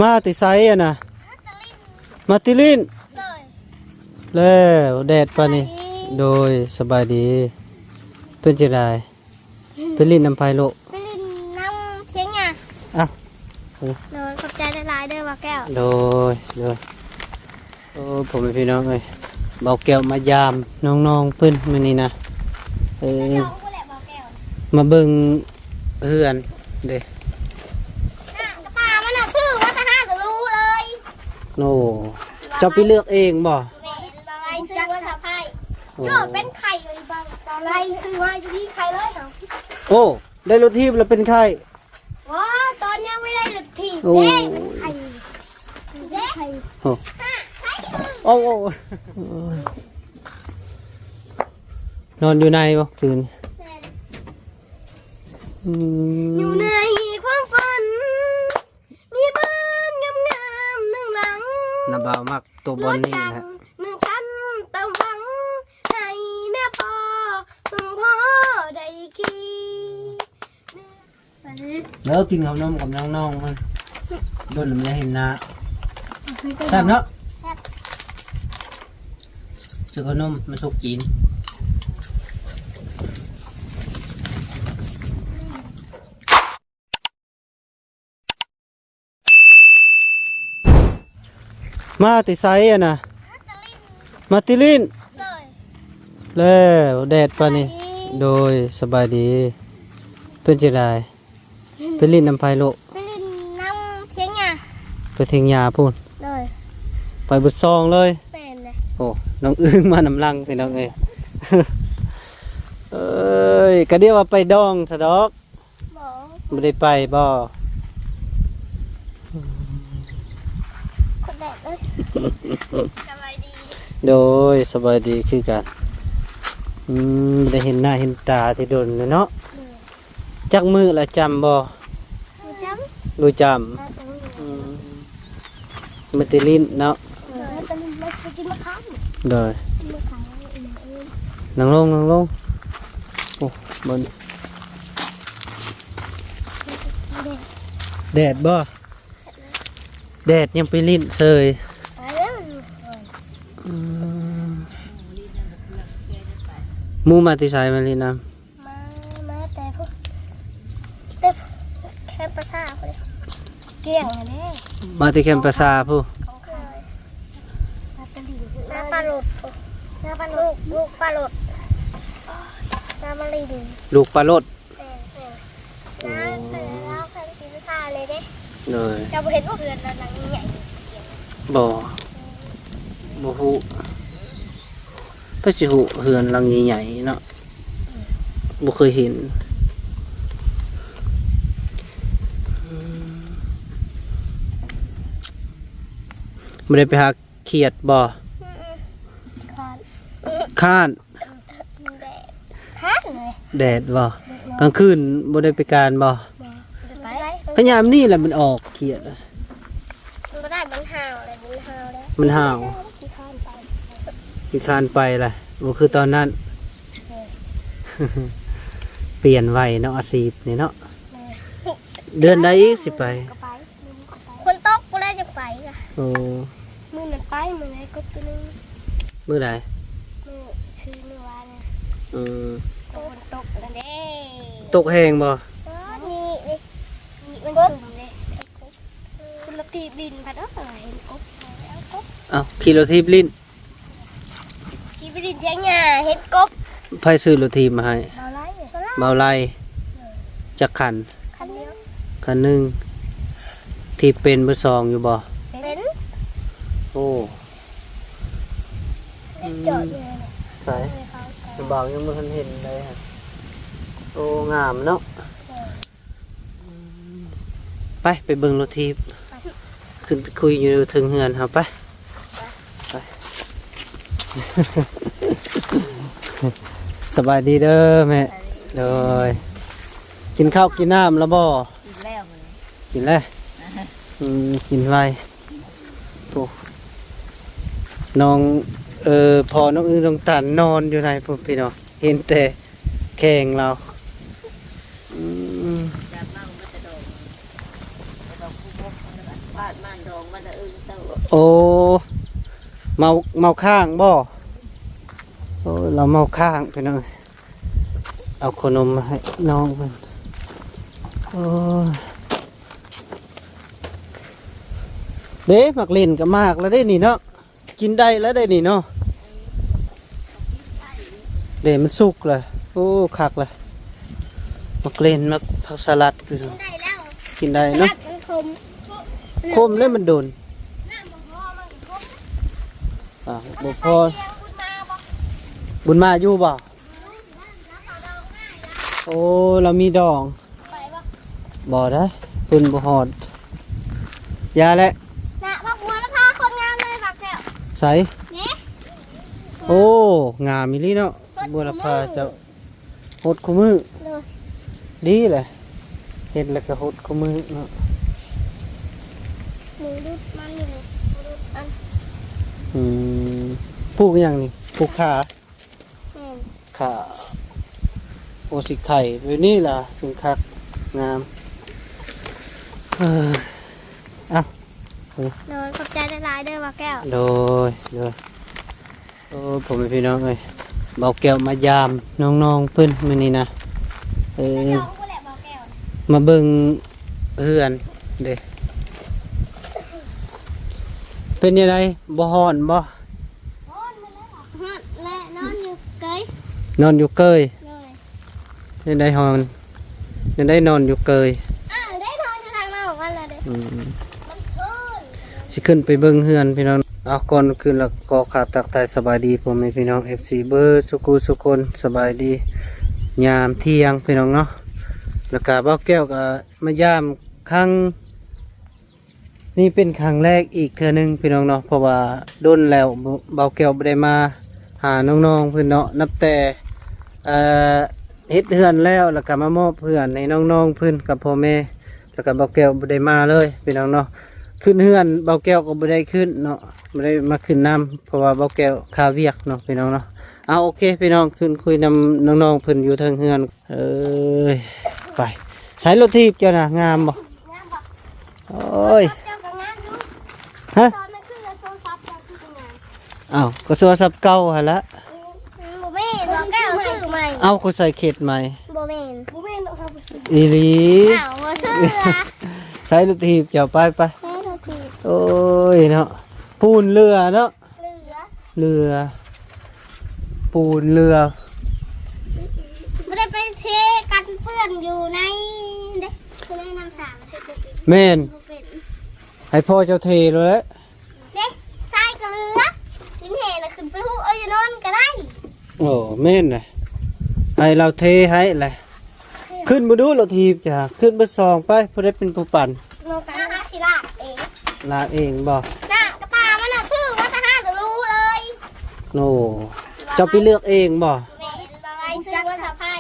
ມາແຕ່ໃສຫັ້ນນະ? ມາແຕ່ຫຼິ້ນ ມາແຕ່ຫຼິ້ນ. ໂດຍ ແລ້ວແດດປານນີ້. ສະບາຍດີ ໂດຍ ສະບາຍດີ. ເປັນຈັ່ງໃດ? ໄປຫຼິ້ນນຳໃຜລູກ? ໄປຫຼິ້ນນຳທຽງຫຍ້າ. ອ້າວ ໂດຍ ຂອບໃຈຫຼາຍໆເດີບ່າວແກ້ວ. ໂດຍ ໂດຍ. ໂອ້ ພໍ່ແມ່ພີ່ນ້ອງເອີຍ ບ່າວແກ້ວມາຢາມນ້ອງໆເພິ່ນມື້ນີ້ນະ. ເອີ ມາເບິ່ງເຮືອນເດ້. ກະປາມັນນະ ຊື້ມາແຕ່ຮ້ານຫຼູເລີຍ. ໂອ້ ເຈົ້າໄປເລືອກເອງບໍ່? ແມ່ນ ບ່າວໄລຊື້ມາສະພາຍ. ໂອ້ ໂຍ ເປັນໄຂ້ເລີຍ ບ່າວໄລຊື້ມາຢູ່ດີ ໄຂ້ເລີຍເຮົາ. ໂອ້ ໄດ້ລົດຖີບແລ້ວເປັນໄຂ້. ໂອ້ ຕອນຍັງບໍ່ໄດ້ລົດຖີບ ໂອ້ ເດ້ ໄດ້ ໂອ້ ໂອ້ ໂອ້ ນອນຢູ່ໃນບໍ່ຄືນ? ແມ່ນ ອືມ ຢູ່ໃນຄວາມຝັນ ມີບ້ານງາມໆໜຶ່ງຫຼັງ ນ້າບ່າວມັກໂຕບ່ອນນີ້ແຫຼະ ໜຶ່ງຄັນຕາມຫວັງ ໃຫ້ແມ່ພໍ່ ເພິ່ນພໍໄດ້ຂີ່. ເດີ ກິນເຂົ້າໜົມກັບນ້ອງໆ ມັນດົນແລ້ວບໍ່ໄດ້ເຫັນໜ້າ. ແຊບເນາະ ແຊບ. ຊື້ເຂົ້າໜົມມາສຸກກິນ. ມາແຕ່ໃສຫັ້ນນະ? ມາແຕ່ຫຼິ້ນ ມາແຕ່ຫຼິ້ນ. ໂດຍ ແລ້ວແດດປານນີ້. ສະບາຍດີ ໂດຍ ສະບາຍດີ. ເປັນຈັ່ງໃດ? ໄປຫຼິ້ນນຳໃຜລູກ? ໄປຫຼິ້ນນຳທຽງຫຍ້າ ໄປທຽງຫຍ້າພຸ້ນ. ໂດຍ ໄປເບິດຊ່ອງເລີຍ. ແມ່ນແຫຼະ. ໂອ້ ນ້ອງອຶ່ງມານຳຫຼັງພີ່ນ້ອງເອີຍ. ເອີຍ ກະດຽວວ່າໄປດອງຊະດອກ. ບໍ່ ບໍ່ໄດ້ໄປບໍ່? ຄົນແດດເອີຍ ສະບາຍດີ ໂດຍ ສະບາຍດີຄືກັນ. ອືມ ບໍ່ໄດ້ເຫັນໜ້າເຫັນຕາແຕ່ດົນແລ້ວເນາະ. ໂດຍ ຈັກມື້ລະຈຳບໍ່? ບໍ່ຈຳ ບໍ່ຈຳ. ອືມ ມາແຕ່ຫຼິ້ນເນາະ. ເອີ ມາແຕ່ຫຼິ້ນ ມາກິນມະຂາມ. ໂດຍ ກິນມະຂາມ. ນັ່ງລົງ ນັ່ງລົງ. ໂອ້ ບໍ່ ແດດບໍ່? ແດດຍັງໄປຫຼິ້ນເຊີຍ. ອືມ ໝູ່ມາແຕ່ໃສມາຫຼິ້ນນຳ? ມາ ມາແຕ່ພຸ້ນ ແຕ່ແຄມປາສາດພຸ້ນ ກ້ຽງຫັ້ນເດ້. ມາແຕ່ແຄມປາສາດພຸ້ນ ຂອງຂ້າຍ ມາແຕ່ຫຼິ້ນ ມາປາໂລດພຸ້ນ ມາປາໂລດ ລູກ ລູກປາໂລດ ມາ ມາຫຼິ້ນ ລູກປາໂລດ. ແມ່ນ ແມ່ນ ໂອ້ ນາງເພິ່ນເລົ່າຄັນກິນຂ້າວເລີຍເດ້. ໂດຍ ເຈົ້າບໍ່ເຫັນບໍ່ ເຮືອນລະຫຼັງໃຫຍ່? ບໍ່ ບໍ່ຮູ້. ໃຜຊິຮູ້ເຮືອນຫຼັງໃຫຍ່ໆເນາະ ບໍ່ເຄີຍເຫັນ. ບໍ່ໄດ້ໄປຫາຂຽດບໍ່? ອືມ ຄ້ານ ຄ້ານ ແດດ ຄ້ານເລີຍ. ແດດບໍ່? ກາງຄືນບໍ່ໄດ້ໄປການບໍ່? ບໍ່ ບໍ່ໄດ້ໄປ. ກະຍາມນີ້ແຫຼະມັນອອກຂຽດ. ມັນບໍ່ໄດ້ ມັນຫ້າວແຫຼະ ມັນຫ້າວແລ້ວ ມັນຫ້າວ. ຂີ້ຄ້ານໄປ ຂີ້ຄ້ານໄປລະ ບໍ່ຄືຕອນນັ້ນ. ເອີ ປ່ຽນໄວເນາະ ອາຊີບນີ້ເນາະ. ແມ່ນ ເດືອນໃດອີກຊິໄປ? ກະໄປ ຝົນຕົກພຸ້ນແຫຼະຈັ່ງໄປ. ໂອ້ ມື້ນັ້ນໄປ ມື້ໃດກົບໂຕໜຶ່ງ. ມື້ໃດ? ມື້ຊື່ມື້ວານ. ອືມ ຝົນຕົກນັ້ນເດ້. ຕົກແຮງບໍ່? ອໍ ນີ້ ນີ້ ນີ້ມັນສູງເດ້. ຂຶ້ນລົດຖີບຫຼິ້ນພັດ ເອີ ເຫັນກົບ ເອົາກົບ. ເອົ້າ ຂີ່ລົດຖີບຫຼິ້ນ ຂີ່ໄປຫຼິ້ນທຽງຫຍ້າ ເຫັນກົບ. ໃຜຊື້ລົດຖີບມາໃຫ້? ບ່າວໄລ ບ່າວໄລ. ຈັກຄັນ? ຄັນດຽວ ຄັນໜຶ່ງ. ຖີບເປັນເບິດສອງຢູ່ບໍ່? ເປັນ. ໂອ້ ຈອດຢູ່. ໃສ? ບ່າວຍັງບໍ່ທັນເຫັນເລີຍ. ໂອ້ ງາມເນາະ. ໄປ ໄປເບິ່ງລົດຖີບ ຂຶ້ນໄປຄຸຍຢູ່ເທິງເຮືອນເຮົາ ໄປ ໄປ. ສະບາຍດີເດີແມ່. ໂດຍ ກິນເຂົ້າກິນນ້ຳແລ້ວບໍ່? ກິນແລ້ວ ກິນແລ້ວ. ອືມ ກິນໄວ. ໂອ້ ນ້ອງ ເອີ ພໍ່ນ້ອງອຶ່ງນ້ອງຕັນນອນຢູ່ໃນພຸ້ນພີ່ນ້ອງ ເຫັນແຕ່ແຂ້ງລາວ. ອືມ ບາດມາດອງມາລະເອີງເຕົ້າ. ໂອ້ ເມົາ ເມົາຄ້າງບໍ່? ໂອ້ ລາວເມົາຄ້າງພີ່ນ້ອງ. ເອົາຂະໜົມມາໃຫ້ນ້ອງເພິ່ນ. ໂອ້ ເດ້ ໝາກເລັ່ນກໍໝາກແລ້ວເດ້ນີ້ເນາະ. ກິນໄດ້ແລ້ວໄດ໋ນີ້ເນາະ. ເດ້ ມັນສຸກແລ້ວ. ໂອ້ ຄັກແລ້ວ. ໝາກເລັ່ນ ໝາກ ຜັກສະຫຼັດພີ່ນ້ອງ. ກິນໄດ້ແລ້ວ ກິນໄດ້ເນາະ. ສະຫຼັດມັນຂົມ. ຂົມແລ້ວມັນດົນ. ນ້ຳບໍ່ພໍ ມັນກໍຂົມ. ອ່າ ບໍ່ພໍ. ບຸນມາຢູ່ບໍ່? ໂອ້ ລາວມີດອງ. ໄປບໍ່? ບໍ່ໄດ້ ເພິ່ນບໍ່ຮອດ. ຢ່າແຫຼະ ນະ ບັກບົວລະພາ ຄົນງາມເລີຍບັກແກ້ວ. ໃສ? ນີ້ ໂອ້ ງາມອີ່ຫຼີເນາະ. ບົວລະພາເຈົ້າ ຫົດຄູ່ມື້. ໂດຍ ດີແຫຼະ ເຮັດແລ້ວກໍຫົດຄູ່ມື້ເນາະ. ໜູດຸດມັນນີ້ແຫຼະ ດູດອັນ. ອືມ ປູກຫຍັງນີ້? ປູກຂາ. ແມ່ນ ຂາ. ໂອ້ ຊິໄຂ່ແບບນີ້ລະຈຶ່ງຄັກງາມ. ເອີ ເອົ້າ ໂດຍ ຂອບໃຈຫຼາຍໆເດີບ່າວແກ້ວ. ໂດຍ ໂດຍ. ໂອ້ ພໍ່ແມ່ພີ່ນ້ອງເອີຍ ບ່າວແກ້ວມາຢາມນ້ອງໆເພິ່ນມື້ນີ້ນະ. ເອີ ມາເບິ່ງເຮືອນເດ້. ເປັນຈັ່ງໃດ ບໍ່ຮ້ອນບໍ່? ຮ້ອນແຫຼະ ນອນຢູ່ເກີຍ. ນອນຢູ່ເກີຍ. ໂດຍ. ເຮັດໄດ້ຮອນ ເຮັດໄດ້ນອນຢູ່ເກີຍ. ອ້າວ ໄດ້ນອນຢູ່ທາງນອກຫັ້ນລະເດ້. ອືມ ມັນເກີຍ. ຊິຂຶ້ນໄປເບິ່ງເຮືອນພີ່ນ້ອງ. ເອົາ ກ່ອນອື່ນລະຂໍກາບທັກທາຍສະບາຍດີພໍ່ແມ່ພີ່ນ້ອງ ເອັຟຊີ ເບິດສູ່ຄູ່ສູ່ຄົນ. ສະບາຍດີຍາມທ່ຽງພີ່ນ້ອງເນາະ. ລະກະບ່າວແກ້ວກະມາຢາມຄັ້ງ ນີ້ເປັນຄັ້ງແລກອີກເທື່ອໜຶ່ງພີ່ນ້ອງເນາະ ເພາະວ່າດົນແລ້ວ ບໍ່ ບ່າວແກ້ວບໍ່ໄດ້ມາຫານ້ອງໆເພິ່ນເນາະ ນັບແຕ່ ເອີ ເຮັດເຮືອນແລ້ວ ແລ້ວກໍມາມອບເຮືອນໃຫ້ນ້ອງໆເພິ່ນກັບພໍ່ແມ່ ແລ້ວກໍບ່າວແກ້ວບໍ່ໄດ້ມາເລີຍພີ່ນ້ອງເນາະ. ຂຶ້ນເຮືອນບ່າວແກ້ວກໍບໍ່ໄດ້ຂຶ້ນເນາະ ບໍ່ໄດ້ມາຂຶ້ນນຳ ເພາະວ່າບ່າວແກ້ວຄາວຽກເນາະພີ່ນ້ອງເນາະ. ເອົາ ໂອເຄພີ່ນ້ອງ ຂຶ້ນຄຸຍນຳນ້ອງໆເພິ່ນຢູ່ເທິງເຮືອນ. ເອີຍ ໄປ ໃສລົດຖີບເຈົ້ານະ ງາມບໍ່? ໂອ້ຍ ເຈົ້າກໍງາມຢູ່. ຮະ? ຕອນນັ້ນຄືໂທລະສັບເຈົ້າຄືບໍ່ງາມ. ອ້າວ ກໍໂທລະສັບເກົ່າຫັ້ນລະ. ອືມ ບໍ່ແມ່ນ ບ່າວແກ້ວຊື້ໃໝ່. ເອົ້າ ກໍໃສ່ເຂດໃໝ່. ບໍ່ແມ່ນ ບໍ່ແມ່ນດອກ ເຮົາບໍ່ຊື້. ອີ່ຫຼີ. ອ້າວ ບໍ່ເຊື່ອ. ໃສລົດຖີບເຈົ້າ ໄປ ໄປ. ໃສລົດຖີບ. ໂອ້ຍເນາະ ປູນເຫຼືອເນາະ. ເຫຼືອ ເຫຼືອ ປູນເຫຼືອ. ບໍ່ໄດ້ໄປເທກັນເປື້ອນຢູ່ໃນເດ້ ຢູ່ໃນນ້ຳສາງ. ແມ່ນ ບໍ່ເປັນ ໃຫ້ພໍ່ເຈົ້າເທໂລດແຫຼະ. ເດ້ ຊາຍກໍເຫຼືອ ຊິເທນະ ຂຶ້ນໄປຫຸເອົາຢູ່ນອນກໍໄດ້. ໂອ້ ແມ່ນນະ ໃຫ້ລາວເທໃຫ້ແຫຼະ. ຂຶ້ນມາດູລົດຖີບຈ້າ ຂຶ້ນເບິດສອງໄປ ຜູ້ໃດເປັນຜູ້ປັ່ນ? ນ້ອງກັນ ນ້າຊິລາກເອງ. ລາກເອງບໍ່? ນ້າກະຕາມັນນະ ຊື້ມາແຕ່ຮ້ານຫຼູເລີຍ. ໂອ້ ເຈົ້າໄປເລືອກເອງບໍ່? ແມ່ນ ບ່າວໄລຊື້ມາສະພາຍ.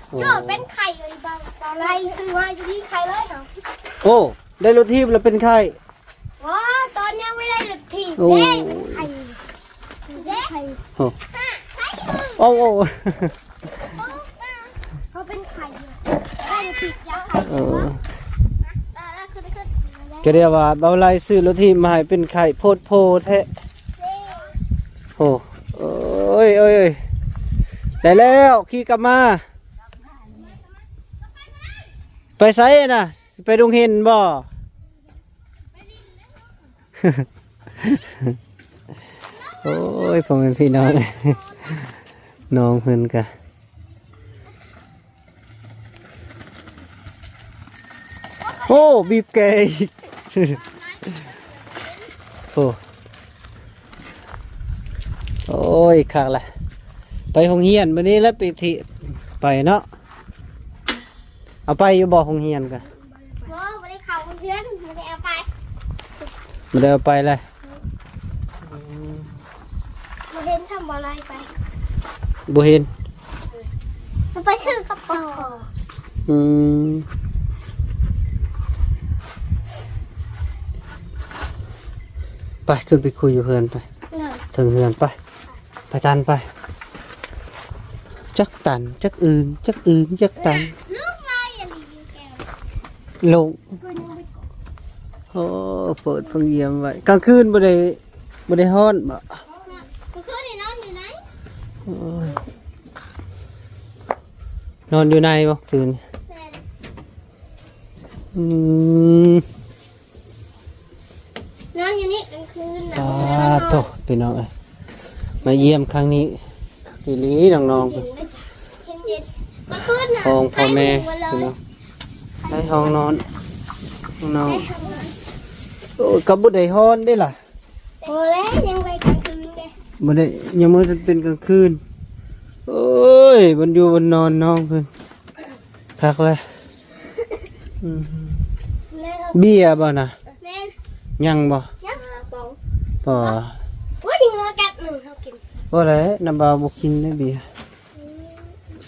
ໂອ້ ເປັນໄຂ້ເລີຍ ບ່າວໄລຊື້ມາຢູ່ດີໄຂ້ເລີຍ. ໂອ້ ໄດ້ລົດຖີບແລ້ວເປັນໄຂ້. ວ້າ ຕອນຍັງບໍ່ໄດ້ລົດຖີບ ໂອ້ ເດ້ ເປັນໄຂ້ເດ້. ໂອ້ ໂອ້ ໂອ້ ເຂົາເປັນໄຂ້ເດ້ ໄດ້ຕິດຢາໄຂ້. ເອີ ກໍເລີຍວ່າບ່າວໄລຊື້ລົດຖີບມາໃຫ້ ເປັນໄຂ້ໂພດໂພແທ້. ໂອ້ ໂອ້ຍ ໂອ້ຍ ໄດ້ແລ້ວ ຂີ່ກັບມາ. ໄປໃສນະ? ຊິໄປດົງເຫັນບໍ່? ໂອ້ຍ ພໍ່ແມ່ພີ່ນ້ອງ ນ້ອງເພິ່ນກະ ໂອ້ ບີບແກອີກ. ໂອ້ ໂອ້ຍ ຄັກລະ ໄປໂຮງຮຽນມື້ນີ້ລະ ໄປທີ່ ໄປເນາະ. ເອົາໄປຢູ່ບໍ່ໂຮງຮຽນກະ? ບໍ່ ບໍ່ໄດ້ເຂົ້າໂຮງຮຽນ ບໍ່ໄດ້ເອົາໄປ. ບໍ່ໄດ້ເອົາໄປເລີຍ. ບໍ່ເຫັນທຳບໍ່ໄດ້ໄປ. ບໍ່ເຫັນ ມັນໄປຊື້ກັບປາ. ອືມ ໄປ ຂຶ້ນໄປຄຸຍຢູ່ເຮືອນໄປ. ເອີ ເທິງເຮືອນໄປ. ພະຈັນໄປ ຈັກຕັນ ຈັກອຶ່ງ ຈັກອຶ່ງ ຈັກຕັນ. ລູກລາຍອັນນີ້ຢູ່ແກ້ວ ລົງ ເພິ່ນຍັງໄປເກາະ. ໂອ້ ເປີດພັດລົມໄວ້ ກາງຄືນບໍ່ໄດ້ ບໍ່ໄດ້ຮ້ອນບໍ? ມື້ຄືນນີ້ນອນຢູ່ໃນ ໂອ້ ນອນຢູ່ໃນບໍຄືນ? ແມ່ນ ອືມ ນອນຢູ່ນີ້ກາງຄືນນະ ປາໂທ້ ພີ່ນ້ອງເອີຍ ມາຢ້ຽມຄັ້ງນີ້ຄັກອີ່ຫຼີນ້ອງໆ ເຢັນໆ ກາງຄືນນະ ຫ້ອງພໍ່ແມ່ ໄຟບໍ່ມີເລີຍ ພີ່ນ້ອງ ໃນຫ້ອງນອນ ຫ້ອງນອນ ໂອ້ຍ ກໍບໍ່ໄດ້ຮ້ອນເດ້ລະ ບໍ່ແລ້ວ ຍັງໄປກາງຄືນເດ້ ບໍ່ໄດ້ ຍັງບໍ່ທັນເປັນກາງຄືນ ໂອ້ຍ ບ່ອນຢູ່ບ່ອນນອນນ້ອງເພິ່ນ ຄັກແລ້ວ ອືມ ເບຍບໍ່ນະ? ແມ່ນ ຍັງບໍ່? ຍັງ ປອງ ບໍ່ ໂອ້ຍ ຍັງເຫຼືອກັບໜຶ່ງເຮົາກິນ ບໍ່ແລ້ວ ນ້ຳບ່າວບໍ່ກິນເດ້ເບຍ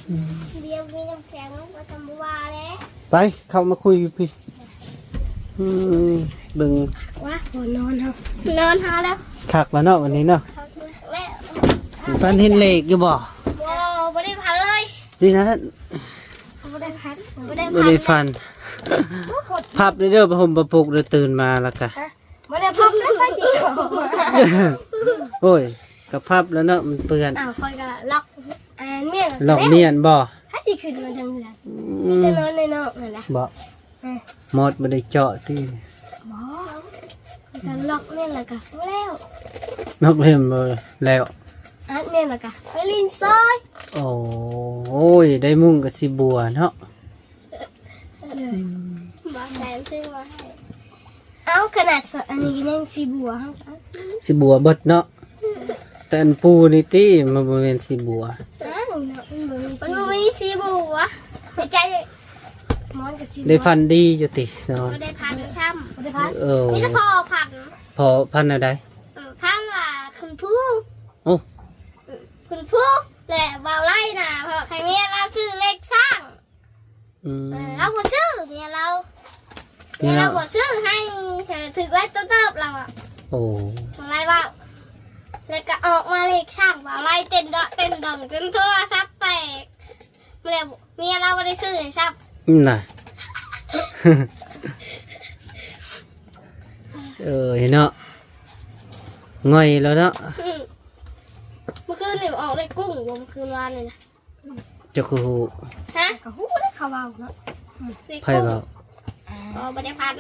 ອືມ ເບຍມີນ້ຳແຂງ ບໍ່ທຳບໍ່ວ່າແລ້ວ ໄປ ເຂົ້າມາຄຸຍຢູ່ພີ້ ອືມ ເບິ່ງ ວ່າ ໂອ້ ນອນເຮົາ ນອນເຮົາແລ້ວ ຄັກແລ້ວເນາະ ວັນນີ້ເນາະ ຄັກແລ້ວ ຝັນເຫັນເລກຢູ່ບໍ່? ບໍ່ ບໍ່ໄດ້ຝັນເລີຍ ນີ້ນະ ບໍ່ໄດ້ຝັນ ບໍ່ໄດ້ຝັນ ບໍ່ໄດ້ຝັນ ພັບເດີ ຜ້າຫົ່ມຜ້າປຸກເດີ ຕື່ນມາແລ້ວກະ ຮະ ບໍ່ໄດ້ພັບ ໄປຊິ ໂອ້ຍ ກໍພັບແລ້ວເນາະ ມັນເປື້ອນ ອ້າວ ຂ້ອຍກໍລັອກ ອ່າ ມຽນ ລັອກມຽນບໍ່? ໃຜຊິຂຶ້ນມາທາງເຮືອນ ອືມ ມີແຕ່ນອນໃນນອກຫັ້ນລະ ບໍ່ ເອີ ມອດບໍ່ໄດ້ເຈາະຕິ? ບໍ່ ກໍລັອກແມ່ນລະກະບໍ່ແລ້ວ ລັອກແມ່ນບໍ່ແລ້ວ ອັດແມ່ນລະກະໄປຫຼິ້ນຊອຍ ໂອ້ຍ ໄດ້ມຸ້ງກໍຊິບົວເນາະ ເອີ ອືມ ບໍ່ແພງຊື້ມາໃຫ້ ເອົ້າ ຂະໜາດອັນນີ້ກໍຍັງຊິບົວ ເຮົາກໍເອົາ ຊິບົວເບິດເນາະ ແຕ່ອັນປູນີ້ຕິ ມັນບໍ່ແມ່ນຊິບົວ ອ້າວເນາະ ມັນບໍ່ມີ ມັນບໍ່ມີຊິບົວ ໃນໃຈ ມັນກໍຊິບົວ ໄດ້ຝັນດີຢູ່ຕິນອນ ບໍ່ໄດ້ພັນຊ້ຳ ບໍ່ໄດ້ພັນ ເອີ ມີແຕ່ພໍ່ພັນ ພໍ່ພັນແນວໃດ? ເອີ ພັນວ່າຂຶ້ນພູ ໂອ້ ຂຶ້ນພູ ແລະ ເວົ້າໄລ່ນະ ເພາະໃຫ້ເມຍລາວຊື້ເລກຊ້າງ ອືມ ເອີ ລາວບໍ່ຊື້ ເມຍລາວ ເມຍລາວບໍ່ຊື້ໃຫ້ ຖືກຫຼາຍເຕີບລາວອະ ໂອ້ ລາວເວົ້າ ແລ້ວກໍອອກມາເລກຊ້າງ ວ່າໄລ່ເຕັ້ນເດາະເຕັ້ນດອງ ຈົນໂທລະສັບແຕກ ແລ້ວເມຍລາວບໍ່ໄດ້ຊື້ໃຫ້ຊ້ຳ ນະ ເອີ ເນາະ ງ່ອຍແລ້ວເນາະ ອືມ ມື້ຄືນນີ້ອອກເລກກຸ້ງບໍ່ ມື້ຄືນວານນີ້ນະ? ເຈົ້າຄືຮູ້? ຮະ? ກໍຮູ້ແລ້ວເຂົາເວົ້າເນາະ ອືມ ໃຜເວົ້າ? ອໍ ບໍ່ໄດ້ພັນ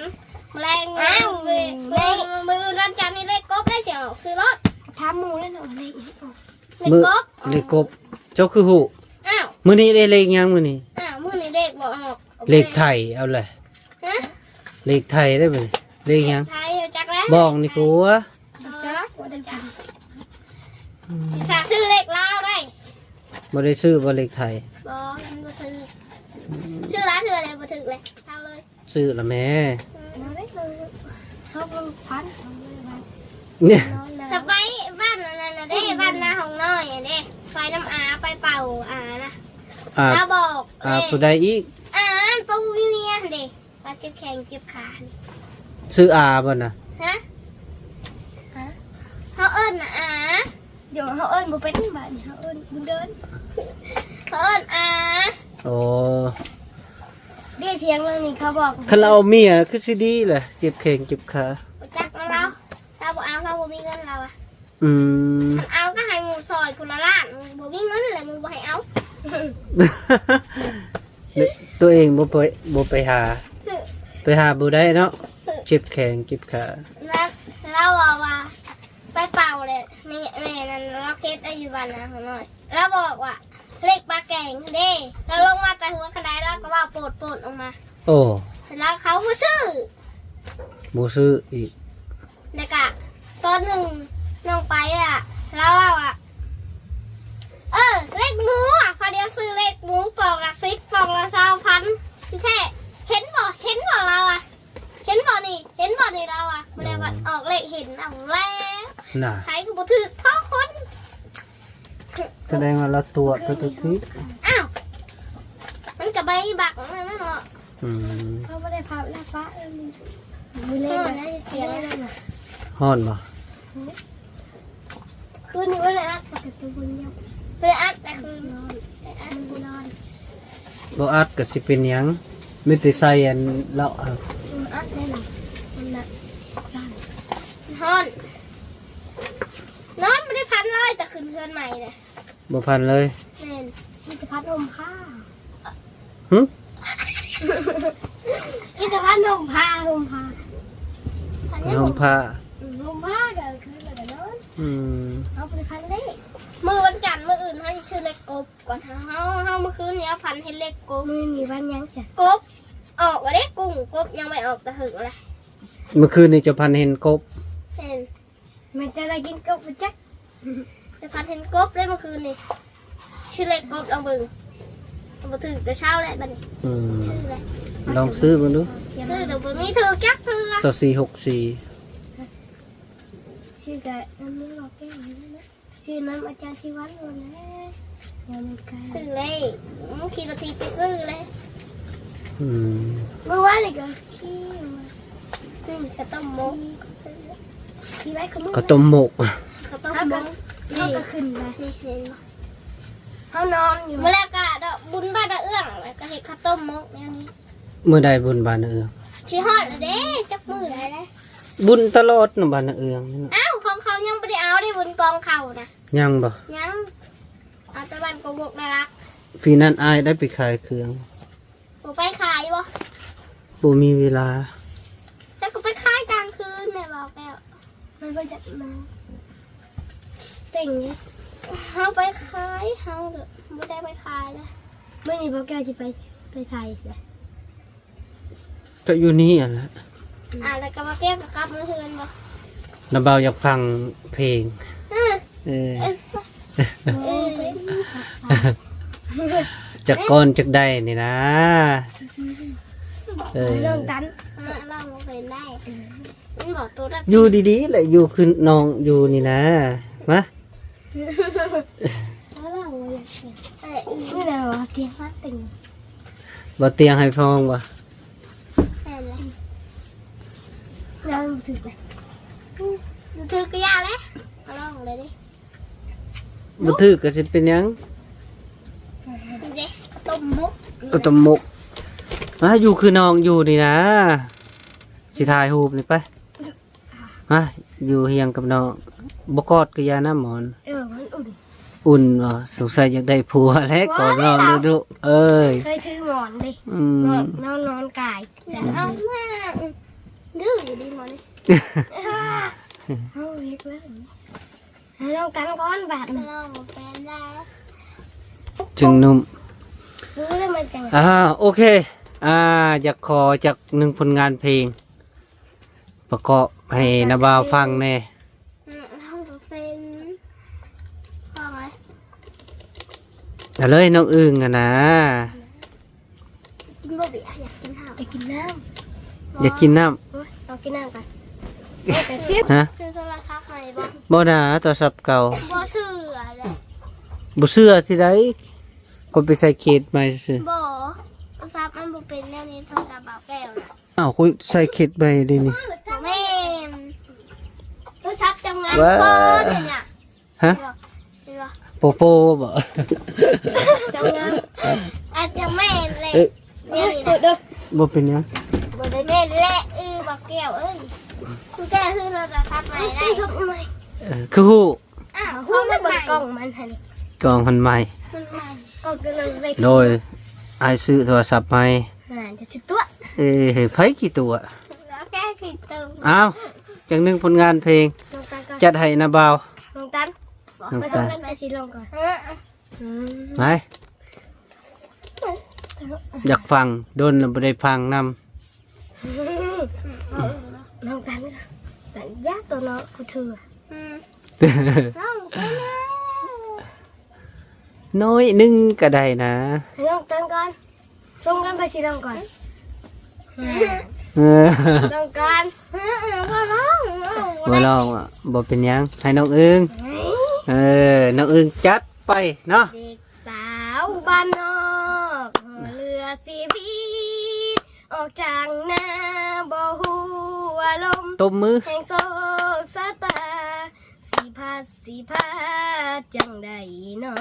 ແມະແລງ ອ້າວ ມື້ ມື້ ມື້ວັນຈັນນີ້ເລກກົບໄດ້ຊິອອກ ຊື້ໂລດ ຖາມໝູ່ແລ້ວເນາະ ເລກອີ່ຫຍັງອອກ ເລກກົບ ເລກກົບ ເຈົ້າຄືຮູ້? ອ້າວ ມື້ນີ້ເດ້ເລກຫຍັງມື້ນີ້? ອ້າວ ມື້ນີ້ເລກບໍ່ອອກ ເລກໄທ ເອົາແຫຼະ ຮະ? ເລກໄທໄດ້ບັດນີ້ ເລກຫຍັງ? ເລກໄທ ຈັກແລ້ວ ບອກນີ້ກົວ ຈັກ ບໍ່ໄດ້ຈັກ ອືມ ຊິຊື້ເລກລາວໄດ້ ບໍ່ໄດ້ຊື້ບໍ່ເລກໄທ? ບໍ່ ມັນບໍ່ຖືກ ອືມ ຊື້ຫຼາຍເທື່ອແລ້ວບໍ່ຖືກເລີຍ ເອົາເລີຍ ຊື້ລະແມ້ ອືມ ເຮົາບໍ່ໄດ້ຝັນ ເຮົາບໍ່ໄດ້ຝັນ ນີ້ ຖ້າໄປບ້ານອັນນັ້ນນະເດ້ ບ້ານນາຫ້ອງນ້ອຍຫັ້ນເດ້ ໄປນຳອາ ໄປເປົ່າອານະ ອາ ລາວບອກ ອາ ເດ້ ຜູ້ໃດອີກ? ອາ ໂຕມີເມຍຫັ້ນເດ້ ວ່າເຈັບແຂ້ງເຈັບຂານີ້ ຊື່ອາບໍ່ນະ? ຮະ? ຮະ? ເຮົາເອີ້ນອາ ດຽວເຮົາເອີ້ນບໍ່ເປັນບາດນີ້ ເຮົາເອີ້ນບຸນເດີນ ເຂົາເອີ້ນອາ ໂອ້ ເດ້ ທຽງເລື່ອງນີ້ເຂົາບອກ ຄັນລາວເອົາເມຍຄືຊິດີແຫຼະ ເຈັບແຂ້ງເຈັບຂາ ບໍ່ຈັກນຳລາວ ລາວບໍ່ເອົາ ລາວບໍ່ມີເງິນລາວອະ ອືມ ຄັນເອົາກໍໃຫ້ໝູ່ຊ່ອຍຄົນລະລ້ານ ບໍ່ມີເງິນແຫຼະໝູ່ບໍ່ໃຫ້ເອົາ ຕົວເອງບໍ່ໄປ ບໍ່ໄປຫາ ໄປຫາບໍ່ໄດ້ເນາະ ເຈັບແຂ້ງເຈັບຂາ ລາວ ລາວເວົ້າວ່າໄປເປົ່າແຫຼະ ແມ່ ແມ່ນັ້ນລາວເຮັດໄດ້ຢູ່ບ້ານນາເຮົານ້ອຍ ລາວບອກວ່າເລກປາແກງເດ້ ລາວລົງມາແຕ່ຫົວຄັນໄດ ລາວກໍເວົ້າໂປດໆອອກມາ ໂອ້ ແລ້ວເຂົາບໍ່ຊື້ ບໍ່ຊື້ອີກ ແລ້ວກະຕອນໜຶ່ງນ້ອງໄປອະ ລາວເວົ້າວ່າ ເອີ ເລກໝູອະ ພາດຽວຊື້ເລກໝູປ່ອງລະສິບ ປ່ອງລະຊາວພັນ ທີ່ແທ້ ເຫັນບໍ່ ເຫັນບໍ່ ລາວອະ ເຫັນບໍ່ນີ້ ເຫັນບໍ່ນີ້ ລາວອະ ບໍ່ໄດ້ວ່າອອກເລກເຫັນ ເອົາແລ້ວ ນະ ໃຜກໍບໍ່ຖືກ ເພາະຄົນ ສະແດງວ່າລາວຕົວະເຂົາຕົວະຕິ ອ້າວ ມັນກໍໃບບັກນັ້ນເນາະ ອືມ ເຮົາບໍ່ໄດ້ພັບແລ້ວປະ ມື້ແລງນະ ຮ້ອນນະ ຮ້ອນບໍ່? ຄືນນີ້ບໍ່ໄດ້ອັດປະຕູເບິ່ງດຽວ ບໍ່ໄດ້ອັດແຕ່ຄືນ ມັນຮ້ອນ ບໍ່ອັດກໍຊິເປັນຫຍັງ ມີແຕ່ໃສ່ອັນເລາະ ອືມ ອັດໄດ້ລະ ມັນນະ ຮ້ອນ ນອນບໍ່ໄດ້ພັນເລີຍ ແຕ່ຂຶ້ນເຮືອນໃໝ່ເດ້. ບໍ່ພັນເລີຍ. ແມ່ນ ມີແຕ່ພັນຫົ່ມຜ້າ. ຫຶ? ມີແຕ່ພັນຫົ່ມຜ້າ ຫົ່ມຜ້າ ພັນຫົ່ມຜ້າ ອືມ ຫົ່ມຜ້າກໍຄືແລ້ວກໍນອນ. ອືມ ເຮົາບໍ່ໄດ້ພັນເລີຍ. ມື້ວັນຈັນ ມື້ອື່ນເຮົາຊິຊື້ເຫຼັກກົບກ່ອນ. ເຮົາ ເຮົາ ເຮົາ ມື້ຄືນນີ້ເຮົາຝັນເຫັນເຫຼັກກົບ. ມື້ນີ້ວັນຫຍັງຈະ ກົບອອກແລ້ວເດ້. ກຸ້ງ ກົບຍັງບໍ່ອອກແຕ່ເຫິງແລ້ວ. ມື້ຄືນນີ້ເຈົ້າຝັນເຫັນກົບ? ແມ່ນ. ແມ່ນເຈົ້າໄດ້ກິນກົບບໍ່ຈັກ? ແຕ່ພັນເຫັນກົບເດ້ມື້ຄືນນີ້. ຊື້ເຫຼັກກົບລອງເບິ່ງ. ບໍ່ຖືກກໍເຊົາແລ້ວບັດນີ້. ອືມ ຊື້ແລ້ວ. ລອງຊື້ເບິ່ງດູ. ຊື້ແລ້ວບໍ່ມີຖືກຈັກເທື່ອ. ຊາວສີ່ ຫົກສີ່ ຊື້ກໍອັນນີ້ ບໍ່ແກ້ວນີ້ນະ. ຊື້ນຳອາຈານທິວັນໂລດແຫຼະ. ຢ່າມາໄກ ຊື້ເລີຍ. ອືມ ຂີ່ລົດຖີບໄປຊື້ເລີຍ. ອືມ ມື້ວານນີ້ກໍຂີ່ມາ. ນີ້ເຂົ້າຕົ້ມມົກ ຂີ່ໄວ້ຂະມື້ ເຂົ້າຕົ້ມມົກ ເຂົ້າຕົ້ມມົກ. ເຮົາກໍ ເຮົາກໍຂຶ້ນໄປ ນີ້ເຫັນບໍ່? ເຮົານອນຢູ່ ມື້ແລກກະດອກບຸນບ້ານນາເອື້ອງ ແລ້ວກໍເຮັດເຂົ້າຕົ້ມມົກແນວນີ້. ມື້ໃດບຸນບ້ານນາເອື້ອງ? ຊິຮອດແລ້ວເດ້ ຈັກມື້ໃດແລ້ວ. ບຸນຕະຫຼອດນະບ້ານນາເອື້ອງນີ້ນະ. ອ້າວ ຂອງເຂົາຍັງບໍ່ໄດ້ເອົາເດ້ ບຸນກອງເຂົ້ານະ. ຍັງບໍ່? ຍັງ ເອົາແຕ່ບ້ານກອງບົກນາລັກ. ປີນັ້ນອ້າຍໄດ້ໄປຂາຍເຄື່ອງ. ບໍ່ໄປຂາຍບໍ່? ບໍ່ມີເວລາ. ເຈົ້າກໍໄປຂາຍກາງຄືນແມ່ ບອກແລ້ວ. ມັນບໍ່ຢາກມາເຕັງເດ້. ເຮົາໄປຂາຍ ເຮົາບໍ່ໄດ້ໄປຂາຍນະ. ມື້ນີ້ບໍ່ແກ້ວຊິໄປ ໄປໃສຊະ? ກໍຢູ່ນີ້ຫັ້ນແຫຼະ. ອ່າ ແລ້ວກໍບໍ່ແກ້ວກໍກັບມາເຮືອນບໍ່? ນ້າບ່າວຢາກຟັງເພງ. ເອີ ເອີ ເອີ ຈັກກ້ອນຈັກໄດ້ນີ້ນະ. ເອີ ລອງກັນ ເອີ ລອງເປັນໄດ້. ມັນບອກໂຕ ຢູ່ດີໆແຫຼະ ຢູ່ຄືນ້ອງຢູ່ນີ້ນະ. ມາ ເອີ ນີ້ແຫຼະວ່າຕຽງມັນເຕັງ ບໍ່ຕຽງໃຫ້ພອງບໍ່? ແມ່ນແຫຼະ. ລອງບໍ່ຖືກເລີຍ ບໍ່ຖືກກໍຢ່າແຫຼະ. ເອົາລອງເລີຍເດ້. ບໍ່ຖືກກໍຊິເປັນຫຍັງ? ນີ້ເດ້ ເຂົ້າຕົ້ມມົກ ເຂົ້າຕົ້ມມົກ. ມາ ຢູ່ຄືນ້ອງຢູ່ນີ້ນະ. ຊິຖ່າຍຮູບນີ້ໄປ. ມາ ຢູ່ຮຽງກັບນ້ອງ. ບໍ່ກອດກໍຢ່ານຳໝອນ. ເອີ ມັນອຸ່ນ. ອຸ່ນບໍ່? ສົງໄສຢາກໄດ້ຜົວແຫຼະ ກອດນ້ອງດຸໆເອີຍ. ເຄີຍຖືໝອນເດ້. ອືມ ນອນ ນອນກາຍ. ແຕ່ເອົາມາ ດື້ຢູ່ດີໝໍນີ້. ເຮົາເຮັດແລ້ວ ໃຫ້ນ້ອງກັນກ່ອນບາດນີ້. ນ້ອງບໍ່ເປັນແລ້ວ ຈຶ່ງນຸ່ມ. ຮູ້ແລ້ວມັນຈັ່ງ ອ່າ ໂອເຄ. ອ່າ ຢາກຂໍຈັກໜຶ່ງຜົນງານເພງ ປະກອບໃຫ້ນ້າບ່າວຟັງແດ່. ອືມ ເຮົາກໍເປັນ ເອົາເລີຍ ນ້ອງອຶ່ງຫັ້ນນະ. ກິນບໍ່ເບຍ? ຢາກກິນນ້ຳ ຢາກກິນນ້ຳ. ຢາກກິນນ້ຳ. ໂອ້ຍ ເອົາກິນນ້ຳກ່ອນ. ຮະ? ຊື້ໂທລະສັບໃໝ່ບໍ່? ບໍ່ນາ ໂທລະສັບເກົ່າ. ບໍ່ເຊື່ອແຫຼະ. ບໍ່ເຊື່ອທີ່ໃດ? ກະໄປໃສ່ເຄສໃໝ່ຊື່ໆ. ບໍ່ ໂທລະສັບມັນບໍ່ເປັນແນວນີ້ ໂທລະສັບບ່າວແກ້ວນະ. ອ້າວ ຂ້ອຍໃສ່ເຄສໃໝ່ເດ້ນີ້. ບໍ່ແມ່ນ ໂທລະສັບຈຳງານ ເອີ ໂຟນນີ້ນະ. ຮະ? ໂປໂປບໍ່? ຈຳງານ ອາດຈະແມ່ນແຫຼະ. ເອີ ແນວນີ້ນະ ບໍ່ເປັນຫຍັງ. ບໍ່ໄດ້ແມ່ນແຫຼະ ອື ບ່າວແກ້ວເອີຍ. ຄືແກ້ຄືໂທລະສັບໃໝ່ໄດ້. ເອີ ຄືຮູ້? ອ້າວ ຂອງມັນໃໝ່ ກ້ອງມັນຫັ້ນນີ້ ກ້ອງມັນໃໝ່ ມັນໃໝ່ ກ້ອງກໍເລີຍ. ໂດຍ ອ້າຍຊື້ໂທລະສັບໃໝ່. ອ່າ ຈະຊິຕົວະ. ເອີ ໃຜຂີ້ຕົວະ? ແກ້ຂີ້ຕົວະ. ອ້າວ ຈັກໜຶ່ງຜົນງານເພງ ນ້ອງຕັນກ່ອນ ຈັດໃຫ້ນ້າບ່າວ. ນ້ອງຕັນ ນ້ອງຕັນ ໄປສົ່ງກັນ ໄປຊິລອງກ່ອນ. ເອີ ອືມ ໄປ ຢາກຟັງ ດົນລະບໍ່ໄດ້ຟັງນຳ. ນ້ອງຕັນ ຕັນຢາໂຕເນາະ ກູຖື ອືມ ນ້ອງເປັນແລ້ວ ໜ້ອຍໜຶ່ງກໍໄດ້ນະ. ໃຫ້ນ້ອງຕັນກ່ອນ ສົ່ງກັນໄປຊິລອງກ່ອນ. ເອີ ລອງກ່ອນ. ເອີ ບໍ່ລອງ ບໍ່ລອງ ບໍ່ເປັນຫຍັງ ໃຫ້ນ້ອງອຶ່ງ. ເອີ ນ້ອງອຶ່ງຈັດໄປເນາະ. ເດັກສາວບ້ານນອກ ເຫຼືອຊີວິດ ອອກຈາກນາບໍ່ຮູ້ວ່າລົມ ຕົບມື ແຫ່ງໂຊກຊະຕາ ຊິພັດຊິພາຈັ່ງໃດນໍ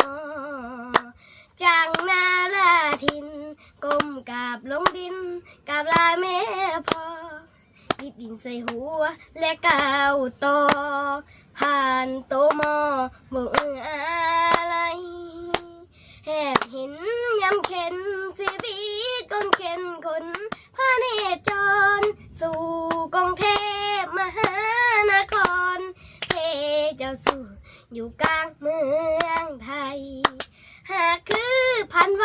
ຈາກນາລາຖິ່ນ ກົ້ມກາບລົງດິນ ກາບລາແມ່ພໍ່. ດິນໃສ່ຫົວ ແລະກ້າວຕໍ່ ຜ່ານໂຕໝໍ້ ບໍ່ເອື້ອອາໄລ ແຫບເຫັນຍາມເຂັນ ຊີວິດຄົນເຂັນຄົນ ພະເນຈອນ ສູ່ກຸງເທບມະຫານະຄອນ ເພເຈົ້າສູ່ຢູ່ກາງເມືອງໄທ ຫາກຄືຜ່ານໄວ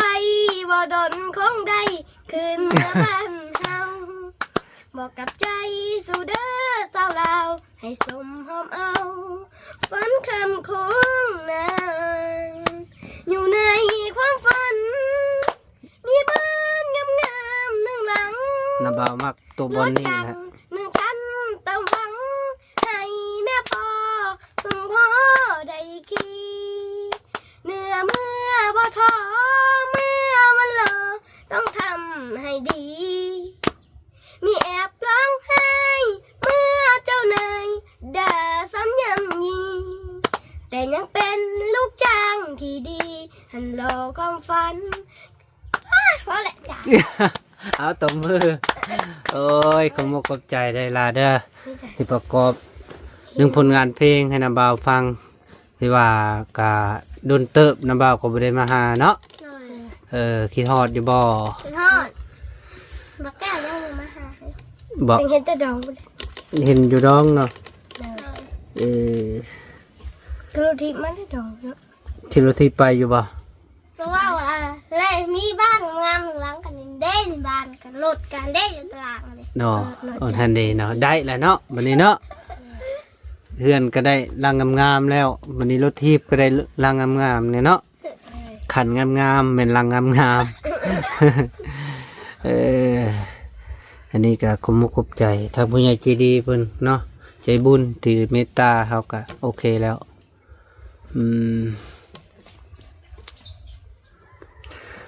ບໍ່ດົນຄົງໄດ້ຄືນເມືອບ້ານເຮົາ ບອກກັບໃຈສູ່ເດີສາວລາວ ໃຫ້ສົມຫອມເອົາ ຝັນຄຳຄົງນາງ ຢູ່ໃນຄວາມຝັນ ມີບ້ານງາມໆໜຶ່ງຫຼັງ ນ້າບ່າວມັກໂຕບ່ອນນີ້ແຫຼະ ໜຶ່ງຄັນຕາມຫວັງ ໃຫ້ແມ່ພໍ່ເພິ່ງພໍໄດ້ຂີ່ ເນື້ອເມືອບໍ່ທໍ້ ເມືອມັນລໍ ຕ້ອງທຳໃຫ້ດີ ມີແອບຮ້ອງໄຫ້ ເມື່ອເຈົ້ານາຍດ່າຊ້ຳຍ່ຳຢີ ແຕ່ຍັງເປັນລູກຈ້າງທີ່ດີ ຫັ້ນຫຼໍ່ຄວາມຝັນ ອ້າ ພໍແຫຼະຈ້າ ເອົາຕົບມື ໂອ້ຍ ຂອບອົກຂອບໃຈໄດ້ຫຼາຍເດີ ທີ່ປະກອບໜຶ່ງຜົນງານເພງໃຫ້ນ້າບ່າວຟັງ ທີ່ວ່າກະດົນເຕີບ ນ້າບ່າວກໍບໍ່ໄດ້ມາຫາເນາະ ໂດຍ ເອີ ຄິດຮອດຢູ່ບໍ່? ຄິດຮອດ ບັກກ້າຍັງບໍ່ມາຫາ ບໍ່ ຍັງເຫັນແຕ່ດອງພຸ້ນແຫຼະ ເຫັນຢູ່ດອງເນາະ ໂດຍ ເອີ ກໍລົດຖີບມາແຕ່ດອງເນາະ ຂີ່ລົດຖີບໄປຢູ່ບໍ່? ກໍເວົ້າລະ ແລະມີບ້ານງາມຫຼັງກັນເດ້ ບ້ານກັນລົດກັນເດ້ ຢູ່ຕາລາງເດ້ເນາະ ເອີ ຫັ້ນເດ້ເນາະ ໄດ້ລະເນາະ ບັດນີ້ເນາະ ເຮືອນກໍໄດ້ຫຼັງງາມໆແລ້ວ ບັດນີ້ລົດຖີບກໍໄດ້ຫຼັງງາມໆແນ່ເນາະ ຄັນງາມໆ ແມ່ນຫຼັງງາມໆ ເອີ ອັນນີ້ກໍຂອບອົກຂອບໃຈທາງຜູ້ໃຫຍ່ໃຈດີເພິ່ນເນາະ ໃຈບຸນທີ່ເມດຕາ ເຮົາກໍໂອເຄແລ້ວ ອືມ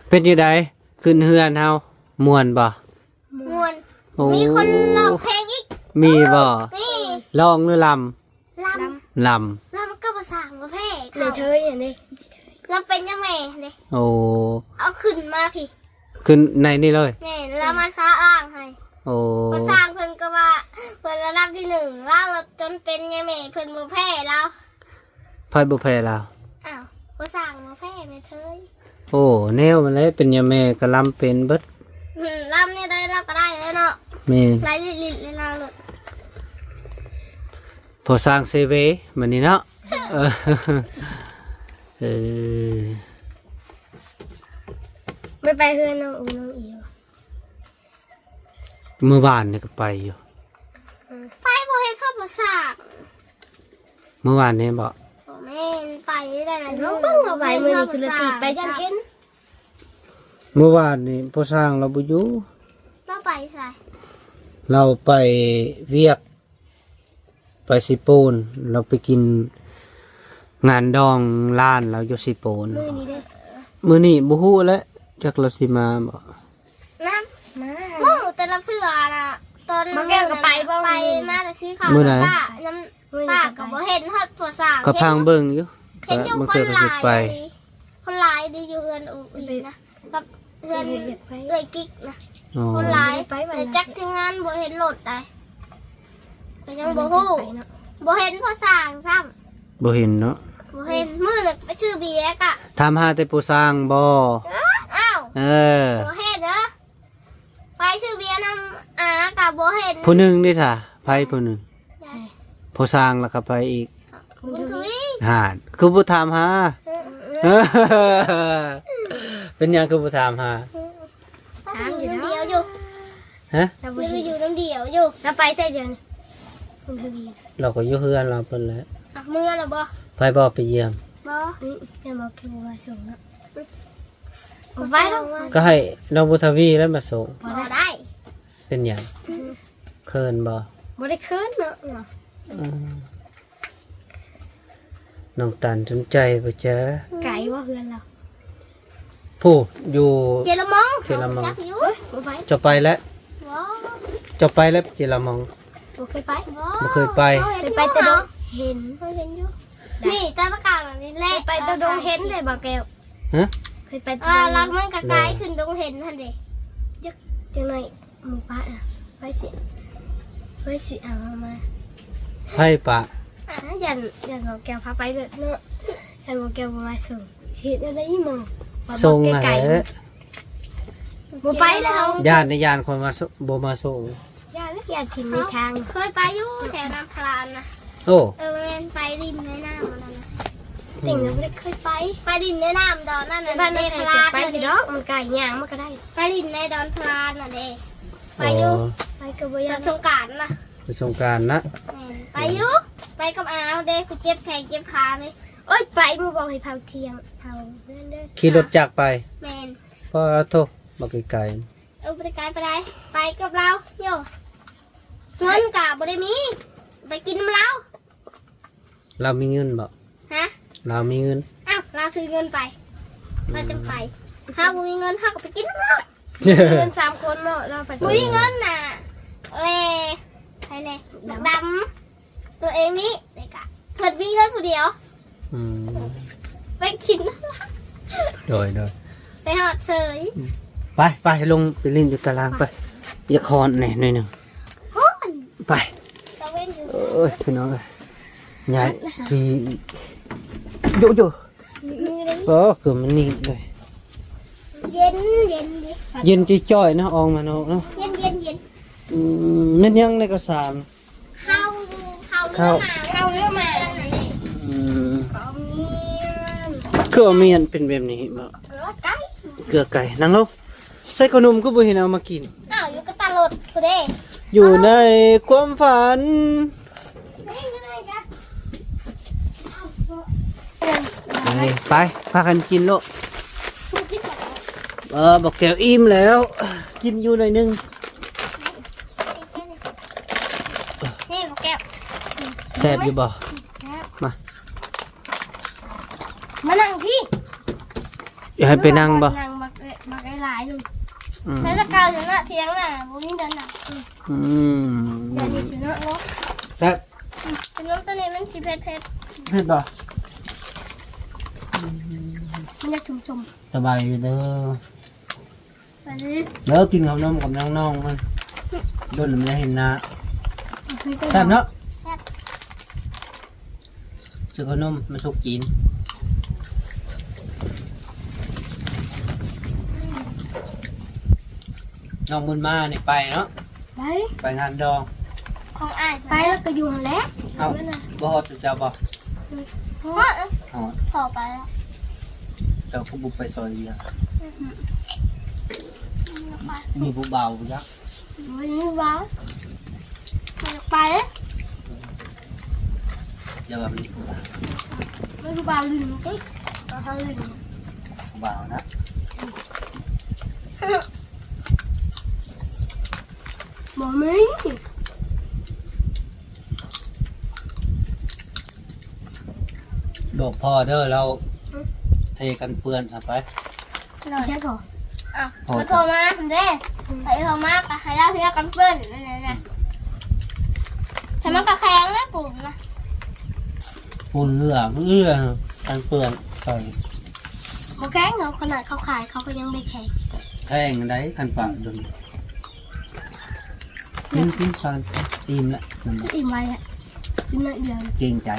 ເປັນຈັ່ງໃດ ຂຶ້ນເຮືອນເຮົາ ມ່ວນບໍ່? ມ່ວນ ໂອ້ ມີຄົນຮ້ອງເພງອີກ ມີບໍ່? ມີ ຮ້ອງຫຼືລຳ? ລຳ ລຳ ລຳ ລຳກໍບໍ່ສ້າງບໍ່ແພ້ເຂົາ ແມ່ເທີຍຫັ້ນເດ້ ລຳເປັນຍາແມ່ຫັ້ນເດ້ ໂອ້ ເອົາຂຶ້ນມາພີ້ ຂຶ້ນໃນນີ້ເລີຍ ແມ່ນ ລາວມາສາອ່າງໃຫ້ ໂອ້ ບໍ່ສ້າງເພິ່ນກໍວ່າ ເພິ່ນລະດັບທີໜຶ່ງ ລາວຈົນເປັນຍາແມ່ ເພິ່ນບໍ່ແພ້ລາວ ໃຜບໍ່ແພ້ລາວ? ອ້າວ ບໍ່ສ້າງບໍ່ແພ້ແມ່ເທີຍ ໂອ້ ແນວມັນແຫຼະ ເປັນຍາແມ່ກໍລຳເປັນເບິດ ອືມ ລຳແນວໃດລາວກໍໄດ້ແລ້ວເນາະ ແມ່ນ ໄລ່ລິດໆເລີຍລາວໂລດ ພໍສ້າງເຊເວ ບັດນີ້ເນາະ ເອີ ເອີ ໄປ ໄປເຮືອນນ້ອງອູນ້ອງອີ ມື້ວານນີ້ກໍໄປຢູ່ ໄປບໍ່ເຫັນເຂົາບໍ່ສ້າງ ມື້ວານນີ້ບໍ? ບໍ່ແມ່ນ ໄປໄດ້ຫຼາຍມື້ ລອງເບິ່ງວ່າໄປມື້ນີ້ຄືລົດຖີບໄປ ຢ້ານເຫັນ ມື້ວານນີ້ພໍ່ຊ່າງລາວບໍ່ຢູ່ ລາວໄປໃສ? ລາວໄປວຽກ ໄປເຊໂປນ ລາວໄປກິນງານດອງຫຼານລາວຢູ່ເຊໂປນ ມື້ນີ້ເດ້ ມື້ນີ້ບໍ່ຮູ້ແຫຼະ ຈັກລາວຊິມາບໍ່ ນຳ ມາ ມື້ແຕ່ລະເທື່ອນະ ຕອນ ບາງແກ້ວກໍໄປບໍ່ ໄປ ມື້ນີ້ ມາແຕ່ຊື້ເຂົ້າ ມື້ໃດ ນຳປ້າ ນຳປ້າກໍບໍ່ເຫັນຮອດພໍ່ຊ່າງ ກໍພັງເບິ່ງຢູ່ ເຫັນຢູ່ ບາງເທື່ອກໍຊິໄປ ຄົນຫຼາຍ ຄົນຫຼາຍເດ້ຢູ່ເຮືອນອູອີນະ ກັບເຮືອນເອື້ອຍກິກນະ ອໍ ຄົນຫຼາຍ ແຕ່ຈັກທີມງານບໍ່ເຫັນລົດໃດ ກໍຍັງບໍ່ຮູ້ ບໍ່ເຫັນພໍ່ຊ່າງຊ້ຳ ບໍ່ເຫັນເນາະ ບໍ່ເຫັນ ມື້ນັ້ນໄປຊື້ເບຍກະ ຖາມຫາແຕ່ພໍ່ຊ່າງບໍ່? ອ້າວ ເອີ ບໍ່ເຫັນເດີ ໄປຊື້ເບຍນຳອາກະບໍ່ເຫັນ ຜູ້ໜຶ່ງເດ້ ຖ້າ ໃຜຜູ້ໜຶ່ງ? ພໍ່ຊ່າງແລ້ວກໍໃຜອີກ? ບຸນທະວີ ຫັ້ນ ຄືບໍ່ຖາມຫາ? ເອີ ເປັນຫຍັງຄືບໍ່ຖາມຫາ? ເອີ ຖາມຢູ່ນຳດຽວຢູ່ ຮະ? ລາວບໍ່ຢູ່ນຳດຽວຢູ່ ລາວໄປໃສດຽວນີ້? ບຸນທະວີ ລາວກໍຢູ່ເຮືອນລາວເພິ່ນແຫຼະ ອາ ເມືອລະບໍ່? ໃຜບໍ່ໄປຢ້ຽມ? ບໍ່ ອື ແຕ່ບໍ່ຄືວ່າສົ່ງເນາະ ບໍ່ໄປດອກ ກໍໃຫ້ນ້ອງບຸນທະວີແລ້ວມາສົ່ງ ບໍ່ໄດ້ ເປັນຫຍັງ? ເຂີນບໍ່? ບໍ່ໄດ້ເຂີນເນາະ ອືມ ນ້ອງຕັນສົນໃຈບໍ່ຈະ? ໄກບໍ່ເຮືອນລາວ? ຜູ້ຢູ່ເຈລະມອງ ເຈລະມອງ ຈັກຢູ່ ເຈົ້າໄປແລ້ວ? ບໍ່ ເຈົ້າໄປແລ້ວເຈລະມອງ? ບໍ່ເຄີຍໄປ ບໍ່ເຄີຍໄປ ເຮົາເຫັນ ເຄີຍໄປແຕ່ດົງ ເຫັນ ເຮົາເຫັນຢູ່ ນີ້ຕາຕະກາງນີ້ແຫຼະ ເຄີຍໄປແຕ່ດົງເຫັນເດ້ ບໍ່ແກ້ວ ຮະ? ເຄີຍໄປແຕ່ ອ່າ ລັກມັນກະກາຍຂຶ້ນດົງເຫັນຫັ້ນເດ້ ຈັກ ຈັກໜ້ອຍ ໝູ່ປະນະ ໄປຊິ ເພິ່ນຊິເອົາມາ ໃຜປະ? ອ່າ ຢ້ານ ຢ້ານບໍ່ແກ້ວພາໄປເລີດເນາະ ຢ້ານບໍ່ແກ້ວບໍ່ມາສົ່ງ ຊິເຮັດແນວໃດອີກໝໍ? ສົ່ງຫັ້ນແຫຼະ ບໍ່ໄປແລ້ວ ຢ້ານ ຢ້ານຄົນມາ ບໍ່ມາສົ່ງ. ຢ້ານ ຢ້ານຖິ້ມໃນທາງ ເຄີຍໄປຢູ່ແຖວນ້ຳພະລານນະ. ໂອ້ ເອີ ແມ່ນ ໄປຫຼິ້ນໃນນ້ຳອັນນັ້ນນະ. ເຕັງຍັງບໍ່ໄດ້ເຄີຍໄປ ໄປຫຼິ້ນໃນນ້ຳດອນນັ້ນນະ ເດ ພະລານ ໄປຊິດອກ ມັນໄກ ຍ່າງມາກໍໄດ້ ໄປຫຼິ້ນໃນດອນພະລານນະເດ. ໄປຢູ່ ອໍ ໄປກໍບໍ່ຢ້ານ ຊ່ວງສງການນະ ໄປສົງການນະ. ແມ່ນ ໄປຢູ່ ໄປກັບອາເດ ຜູ້ເຈັບແຂ້ງເຈັບຂານີ້. ໂອ້ຍ ໄປ ໝູ່ບອກໃຫ້ເຜົາທຽງ ເຜົານັ້ນເດີ ຂີ່ລົດຈັກໄປ. ແມ່ນ ປາໂທ້ ບັກໄກໆ. ເອີ ບໍ່ໄດ້ໄກປານໃດ ໄປກັບລາວໂຍ ເງິນກະບໍ່ໄດ້ມີ ໄປກິນນຳລາວ. ລາວມີເງິນບໍ່? ຮະ? ລາວມີເງິນ? ອ້າວ ລາວຖືເງິນໄປ ອືມ ລາວຈັ່ງໄປ. ເຮົາບໍ່ມີເງິນ ເຮົາກໍໄປກິນນຳລາວ. ມີເງິນສາມຄົນເນາະ ລາວໄປ ບໍ່ມີເງິນນະ ແລ ໃຜແດ່ ດຳ ຕົວເອງນີ້ ແລ້ວກະເພິ່ນມີເງິນຜູ້ດຽວ. ອືມ ໄປກິນ ໂດຍ ໂດຍ ໄປຮອດເສີຍ. ອືມ ໄປ ໄປ ລົງໄປຫຼິ້ນຢູ່ຕາລາງໄປ ຢາກຮ້ອນແດ່ໜ້ອຍໜຶ່ງ. ຮ້ອນ ໄປ ຕາເວັນຢູ່ ເອີຍ ພີ່ນ້ອງເອີຍ ຍ້າຍທີ່ ໂຢໂຢ ໂອ້ ຄືມັນໜີບເລີຍ. ເຢັນ ເຢັນເດ ເຢັນຈ່ອຍໆ ເນາະ ອອກມານອກເນາະ. ເຢັນ ເຢັນ ເຢັນ. ອືມ ແມ່ນຫຍັງໃນກະສານ? ເຂົ້າ ເຂົ້າ ເຂົ້າເລືອມາ ເຂົ້າເລືອມາ. ອືມ ເຂົ້າໝຽນ ຄືວ່າໝຽນເປັນແບບນີ້ບໍ? ເກືອໄກ່ ເກືອໄກ່. ນັ່ງລົງ. ໃສ່ຂະໜົມຄືບໍ່ເຫັນເອົາມາກິນ? ອ້າວ ຢູ່ກະຕາລົດພຸ້ນເດ. ຢູ່ໃນຄວາມຝັນ. ໄປ ໄປ ພາກັນກິນໂລດ. ເອີ ບັກແກ້ວອີ່ມແລ້ວ ກິນຢູ່ໜ້ອຍໜຶ່ງ. ນີ້ບັກແກ້ວ ແຊບຢູ່ບໍ່? ແຊບ ມາ ມານັ່ງພີ້. ຢາກໃຫ້ໄປນັ່ງບໍ່? ນັ່ງບັກເອີ ບັກຫຼາຍໆ ໜຶ່ງ. ອືມ ແຕ່ແຕ່ເກົ່າຢູ່ນະ ທຽງນະ ບໍ່ມີເດີນນະ. ອືມ ດຽວນີ້ຊິເນາະ ແຊບ. ອືມ ຂະໜົມໂຕນີ້ມັນຊິເຜັດໆ. ເຜັດບໍ່? ມັນຢາກຊົມໆ. ສະບາຍດີເດີ. ເດີ ກິນເຂົ້າໜົມກັບນ້ອງໆ ມັນດົນແລ້ວບໍ່ໄດ້ເຫັນໜ້າ. ແຊບເນາະ. ແຊບ. ຊື້ເຂົ້າໜົມມາສຸກກິນ. ນ້ອງບຸນມານີ້ໄປເນາະ. ໄປ ໄປງານດອງຂອງອ້າຍ. ໄປແລ້ວກໍຢູ່ຫັ້ນແຫຼະ. ເອົ້າ ບໍ່ຮອດເຈົ້າບໍ່? ຮອດ. ຮອດ. ພໍໄປແລ້ວ. ເຈົ້າກໍບໍ່ໄປຊ່ອຍເວຍ. ອືຮຶ ມີຜູ້ບ່າວບໍ່ຈັກ? ບໍ່ມີບ່າວ. ຢາກໄປ. ຢ່າວ່າມີຜູ້ບ່າວ. ມີຜູ້ບ່າວຫຼິ້ນຕິ? ກໍເຮົາຫຼິ້ນ. ຜູ້ບ່າວນະ. ບໍ່ມີ. ບອກພໍ່ເດີ ລາວ ອືມ ເທກັນເປື້ອນຊະໄປ. ໃຊ່ພໍ່? ອ້າວ ພໍ່ ໂທມາເດ້. ອືມ ໃຫ້ໂທມາກໍໃຫ້ລາວເທກັນເປື້ອນນັ້ນນະ. ແຕ່ມັນກໍແຂງເດ້ປູນນະ. ປູນເຫຼືອ ເຫຼືອກັນເປື້ອນ. ບໍ່ແຂງເນາະ ຂະໜາດເຂົາຂາຍເຂົາກໍຍັງໄດ້ແຂງ. ແຂງໃດ໋ ຄັນປະດົນ. ກິນ ກິນຊານ ອີ່ມລະ. ອີ່ມໄວແຫຼະ ກິນໜ້ອຍດຽວ. ເກງໃຈ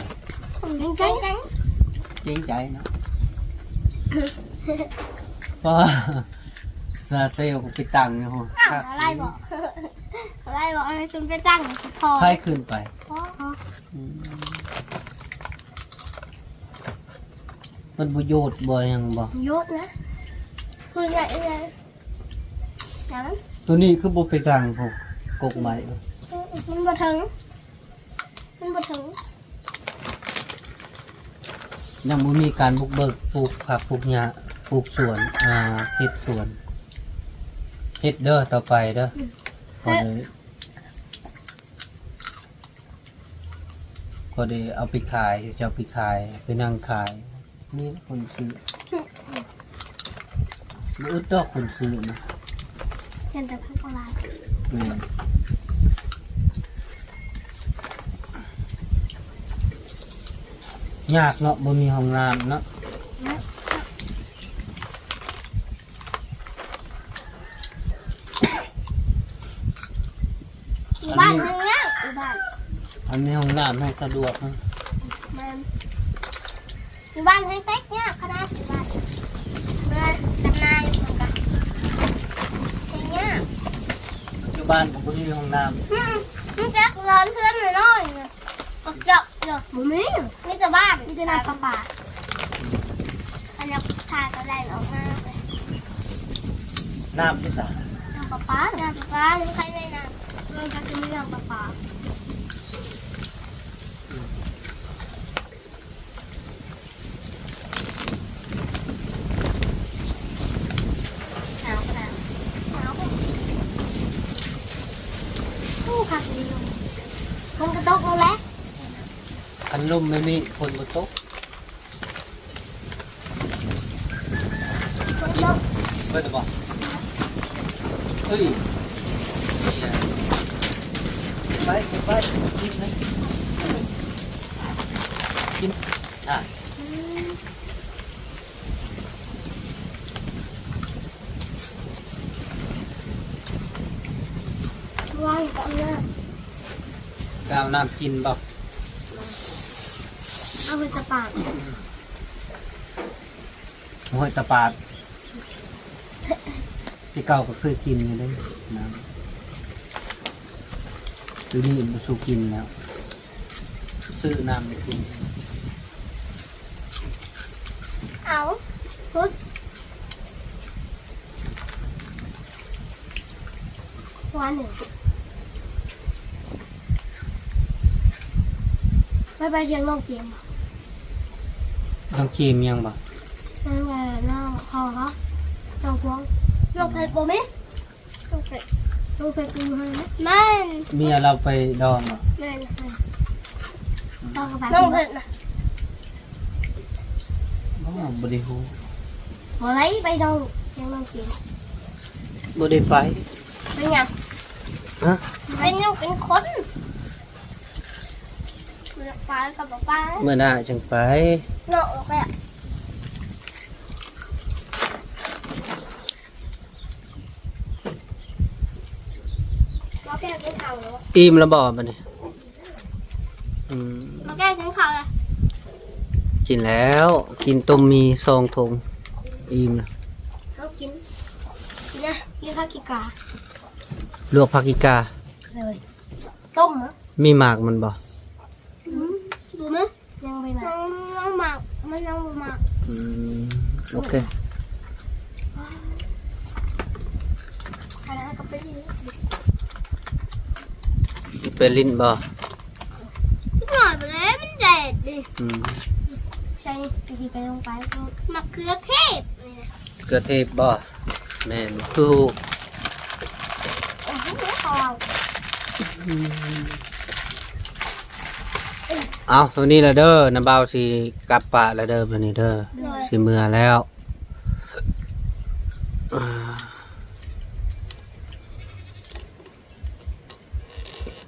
ເກງໃຈ ເກງໃຈເນາະ. ເພາະວ່າໂຊລາເຊວກໍໄປຕັ້ງຢູ່. ອ້າວ ອາໄລບໍ? ອາໄລບໍ? ເອົາໄປຕັ້ງພໍ ໃຜຂຶ້ນໄປ? ພໍ. ອືມ ມັນບໍ່ໂຍດບໍ່ຫຍັງບໍ່? ໂຍດນະ ຄືໃຫຍ່ເອີຍ. ໂຕນີ້ຄືບໍ່ໄປຕັ້ງພຸ້ນ ກົກໄມ້. ອືມ ມັນບໍ່ເຖິງ ມັນບໍ່ເຖິງ. ຍັງບໍ່ມີການບຸກເບີກປູກຜັກປູກຫຍ້າ ປູກສວນ ອ່າ ເຮັດສວນ. ເຮັດເດີ ຕໍ່ໄປເດີ. ອືມ ພໍໄດ້ ກໍໄດ້ເອົາໄປຂາຍ ເຈົ້າໄປຂາຍ ໄປນັ່ງຂາຍ ມີຄົນຊື້. ບໍ່ອຶດດອກຄົນຊື້ນະ. ເຫັນແຕ່ຄົນກໍຫຼາຍ. ແມ່ນ. ຍາກເນາະ ບໍ່ມີຫ້ອງນ້ຳເນາະ. ບ້ານຍັງຍາກ ມັນມີຫ້ອງນ້ຳໃຫ້ສະດວກນະ. ແມ່ນ. ຢູ່ບ້ານໃຫ້ເປັກຍາກຂະໜາດ ຢູ່ບ້ານເມື່ອດຳນາຢູ່ພຸ້ນກະເຮັດຍາກ. ຢູ່ບ້ານກໍບໍ່ມີຫ້ອງນ້ຳ. ອືມ ມັນຈັກເຮືອນ ເຮືອນນ້ອຍໆ ນະ ບັກເຈາະຢູ່ ບໍ່ມີ ມີແຕ່ບ້ານ ມີແຕ່ນ້ຳປະປາ. ອັນນີ້ພາກັນໄລ່ອອກມາ ນ້ຳຢູ່ໃສ? ນ້ຳປະປາ ນ້ຳປະປາ ມັນໃຜໄດ້ນ້ຳ ມັນກໍຈະມີນ້ຳປະປາ. ໜາວຂະໜາດ ໜາວ. ໂອ້ ຄັກດີ ຝົນກໍຕົກແລ້ວແຫຼະ. ຄັນລົມແບບນີ້ຝົນບໍ່ຕົກ. ເບິດແລ້ວບໍ່? ເອີຍ ໄປ ໄປ ກິນເລີຍ ກິນ ອ່າ ວາງກັບນ້ຳ ໄປເອົານ້ຳກິນບໍ່? ເອົາໄປຕະປາດ ຫ້ວຍຕະປາດ ແຕ່ເກົ່າກໍເຄີຍກິນຢູ່ເດ້ນ້ຳ ດຽວນີ້ບໍ່ສູ່ກິນແລ້ວ ຊື້ນ້ຳມາກິນ. ເອົາ ພຸດ ວານນີ້ ໄປ ໄປທຽງນ້ອງເກມ ນ້ອງເກມຍັງບໍ່? ນ້ອງ ນ້ອງພໍ່ເຂົາ ນ້ອງພວງ ນ້ອງເພັດບໍ່ມີ. ນ້ອງເພັດ ນ້ອງເພັດຢູ່ຫັ້ນນະ ແມ່ນ ເມຍລາວໄປດອງບໍ່? ແມ່ນ ດອງກັບໃຜ? ນ້ອງເພັດນະ ບໍ່ ບໍ່ໄດ້ຮູ້ ບໍ່ໄດ້ໄປດອງ ຍັງນ້ອງເກມ ບໍ່ໄດ້ໄປ. ເປັນຫຍັງ? ຮະ? ເປັນຫຍັງເປັນຄົນ ບໍ່ຢາກໄປກໍບໍ່ໄປ ມື້ໜ້າຈັ່ງໄປເນາະ. ໂອເຄ ບໍ່ແກ້ວກິນເຂົ້າແລ້ວບໍ່? ອີ່ມແລ້ວບໍ່ບັດນີ້? ອືມ ບໍ່ແກ້ວກິນເຂົ້າແລ້ວ? ກິນແລ້ວ ກິນຕົ້ມໝີ່ສອງຖົງ ອີ່ມແລ້ວ. ເອົາກິນ ກິນນະ ມີຜັກຂີ້ກາ ລວກຜັກຂີ້ກາ ໂດຍ ຕົ້ມເນາະ. ມີໝາກມັນບໍ່? ອືມ ບໍ່ມີ ຍັງບໍ່ມາ ຍັງ ຍັງໝາກ ມັນຍັງບໍ່ໝາກ. ອືມ ໂອເຄ ອັນນັ້ນກໍໄປຫຼິ້ນ ໄປຫຼິ້ນບໍ່? ຈັກໜ້ອຍໄປແລ້ວ ມັນແດດເດ້. ອືມ ໃສ່ ໄປຊິໄປລົງໄປ ມະເຂືອເທດນີ້ນະ. ເກືອເທບບໍ່? ແມ່ນ ຄື ເອົາ ເທົ່ານີ້ລະເດີ ນ້າບ່າວຊິກັບປະລະເດີ ບາດນີ້ເດີ ໂດຍ ຊິເມືອແລ້ວ.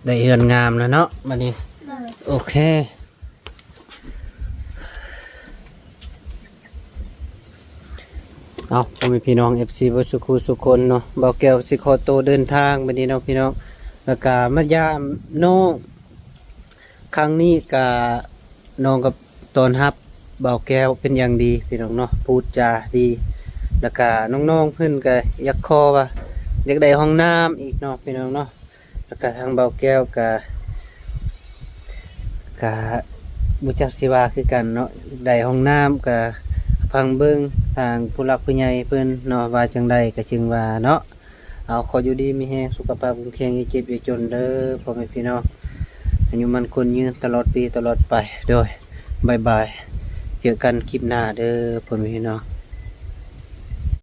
ໄດ້ເຮືອນງາມແລ້ວເນາະ ບາດນີ້ ໂດຍ ໂອເຄ. ເອົາ ພໍ່ແມ່ພີ່ນ້ອງ ເອັຟຊີ ເບິດສູ່ຄູ່ສູ່ຄົນເນາະ ບ່າວແກ້ວຊິຂໍໂຕເດີນທາງບາດນີ້ເນາະພີ່ນ້ອງ ແລ້ວກະມາຢາມນ້ອງ ຄັ້ງນີ້ກະນ້ອງກໍຕ້ອນຮັບບ່າວແກ້ວເປັນຢ່າງດີພີ່ນ້ອງເນາະ ພູດຈາດີ ແລ້ວກະນ້ອງໆເພິ່ນກະຢາກຂໍວ່າ ຢາກໄດ້ຫ້ອງນ້ຳອີກເນາະພີ່ນ້ອງເນາະ. ແລ້ວກະທາງບ່າວແກ້ວກະ ກະບໍ່ຈັກຊິວ່າຄືກັນເນາະ ໄດ້ຫ້ອງນ້ຳກະຟັງເບິ່ງທາງຜູ້ຫຼັກຜູ້ໃຫຍ່ເພິ່ນເນາະ ວ່າຈັ່ງໃດກະຈຶ່ງວ່າເນາະ. ເອົາ ຂໍຢູ່ດີມີແຮງ ສຸຂະພາບແຂງແຮງ ຢ່າເຈັບຢ່າຈົນເດີພໍ່ແມ່ພີ່ນ້ອງ ອາຍຸໝັ້ນຂວັນຍືນຕະຫຼອດປີຕະຫຼອດໄປ. ໂດຍ ບາຍບາຍ ເຈີກັນຄລິບໜ້າເດີພໍ່ແມ່ພີ່ນ້ອງ.